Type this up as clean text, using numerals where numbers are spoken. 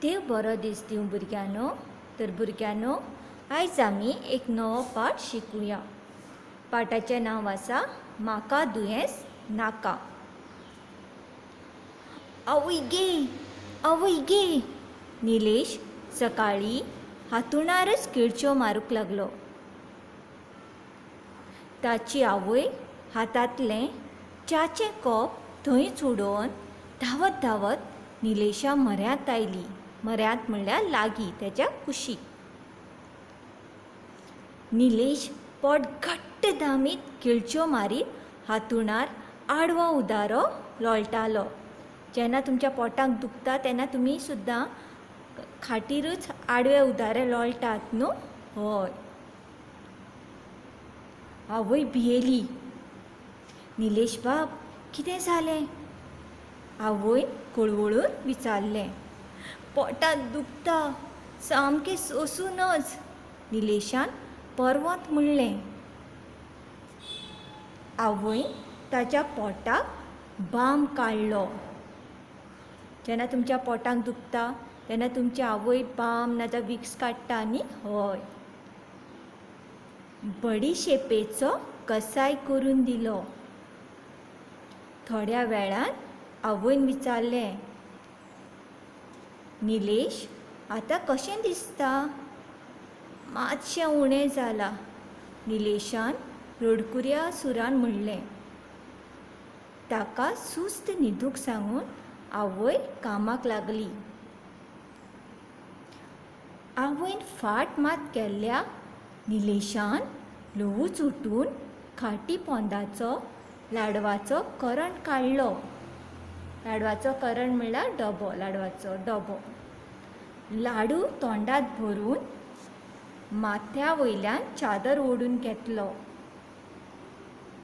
देव बरो दीस दिवं भुरग्यांनो. तर भुरग्यांनो, आयज आमी एक नवो पाठ शिकुया. पाठाचें नांव आसा म्हाका दुयेंस नाका. आवय गे, आवय गे. निलेश सकाळीं हांतुळणारच किळच्यो मारूंक लागलो. ताची आवय हातांतलें च्याचें कोप थंयच उडोवन धांवत धांवत निलेशा म्हऱ्यांत आयली. म्हऱ्यांत म्हणल्यार लागीं, तेच्या कुशीक. निलेश पोट घट्ट दामीत किळच्यो मारीत हांतुळणार आडवो उदारो लोळटालो. जेन्ना तुमच्या पोटाक दुखता तेन्ना तुमी सुद्दां खाटीरूच आडवे उदारे लोळटात न्हू? हय. आवय भियेली. निलेश बाब, कितें जालें? आवयन कळवळून विचारलें. पोटांत दुखता, सामकें सोंसूं नज, निलेशान परवंत म्हणलें. आवयन ताच्या पोटाक बाम काडलो. जेन्ना तुमच्या पोटाक दुखता तेन्ना तुमची आवय बाम नाजाल्यार विक्स काडटा न्ही? हय. बडिशेपेचो कसाय करून दिलो. थोड्या वेळान आवयन विचारलें, निलेश, आतां कशें दिसता? मातशें उणें जालां, निलेशान रडकुऱ्या सुरान म्हणलें. ताका सुस्त न्हिदूंक सांगून आवय कामाक लागली. आवयन फाट मात केल्ल्या निलेशान ल्हवूच उठून खाटी पोंदाचो लाडवाचो करण काडलो. लाडवाचो करण म्हणल्यार डबो, लाडवाचो डबो. लाडू तोंडांत भरून माथ्या वयल्यान चादर ओडून घेतलो.